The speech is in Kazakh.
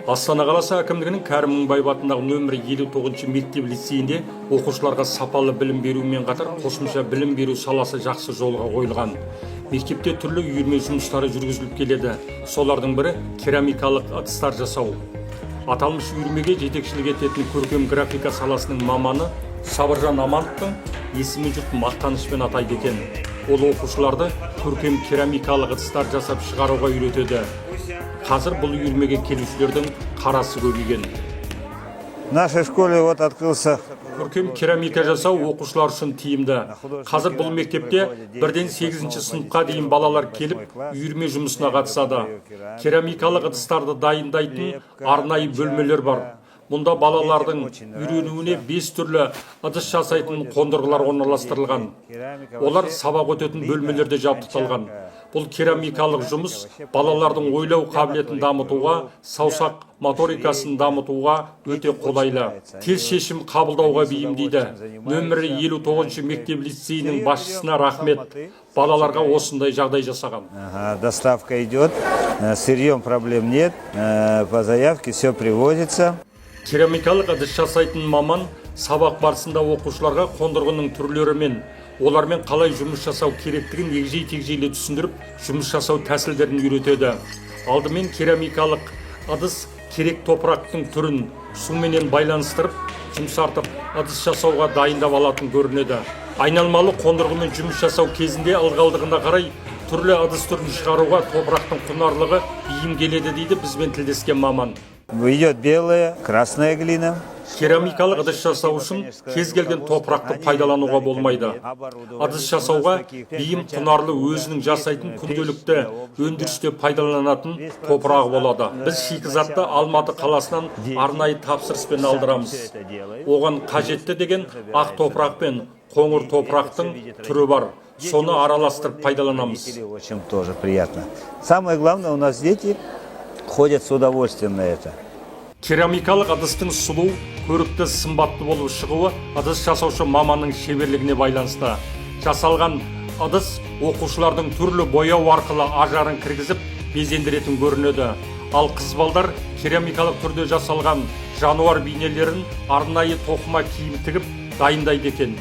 Астана қаласы әкімдігінің Кәрім Мыңбаев атындағы нөмірі 59 мектеп лицейінде оқушыларға сапалы білім берумен қатар қосымша білім беру саласы жақсы жолға қойылған. Мектепте түрлі үйірме жұмыстары жүргізіліп келеді. Солардың бірі – керамикалық ыдыстар жасау. Аталмыш үйірмеге жетекшілік ететін көркем графика саласының маманы Сабыржан Амановтың есімін жұрт мақтанышпен атайды екен. Ол оқушыларды көркем керамикалық ыдыстар жасап шығаруға үйретеді. Қазір бұл үйірмеге келушілердің қарасы көбейген. В нашей школе вот открылся Көркем керамика жасау оқушылар үшін тиімді. Қазір бұл мектепте бірден сегізінші сыныпқа дейін балалар келіп, үйірме жұмысына қатысады. Керамикалық ыдыстарды дайындайтын арнайы бөлмелер бар. Мұнда балалардың үйренуіне бес түрлі ыдыс жасайтын қондырғылар орналастырылған. Олар сабақ өтетін бөлмелерде жабдықталған. Бұл керамикалық жұмыс балалардың ойлау қабілетін дамытуға, саусақ моторикасын дамытуға өте қолайлы, тез шешім қабылдауға бейімдейді. Нөмірі 59 мектеп лицейінің басшысына рахмет, балаларға осындай жағдай жасаған. Ага, доставка идет, с сырьем проблем нет, по заявке все привозится. Керамикалық ыдыс жасайтын маман сабақ барысында оқушыларға қондырғының түрлері мен олармен қалай жұмыс жасау керектігін егжей тегжейлі түсіндіріп, жұмыс жасау тәсілдерін үйретеді. Алдымен керамикалық ыдыс керек топырақтың түрін суменен байланыстырып, жұмсартып, ыдыс жасауға дайындап алатын көрінеді. Айналмалы қондырғымен жұмыс жасау кезінде ылғалдығына қарай түрлі ыдыс түрін шығаруға топырақтың құнарлығы бейім келеді, дейді бізбен тілдескен маман. Идет белая, красная глина. Керамикалық ыдыс жасау үшін кез келген топырақты пайдалануға болмайды. Ыдыс жасауға бейім, құнарлы, өзінің жасайтын, күнделікті өндірісте пайдаланатын топырағы болады. Біз шикізатты Алматы қаласынан арнайы тапсырыспен алдырамыз. Оған қажетті деген ақ топырақ пен қоңыр топырақтың түрі бар, соны араластырып пайдаланамыз. Очень тоже приятно. Самое главное, у нас дети ходят с удовольствием на это. Керамикалық ыдыстың сұлу, көрікті, сымбатты болып шығуы ыдыс жасаушы маманның шеберлігіне байланысты. Жасалған ыдыс оқушылардың түрлі бояу арқылы ажарын кіргізіп, безендіретін көрінеді. Ал қыз балдар керамикалық түрде жасалған жануар бейнелерін арнайы тоқыма киім тігіп дайындайды екен.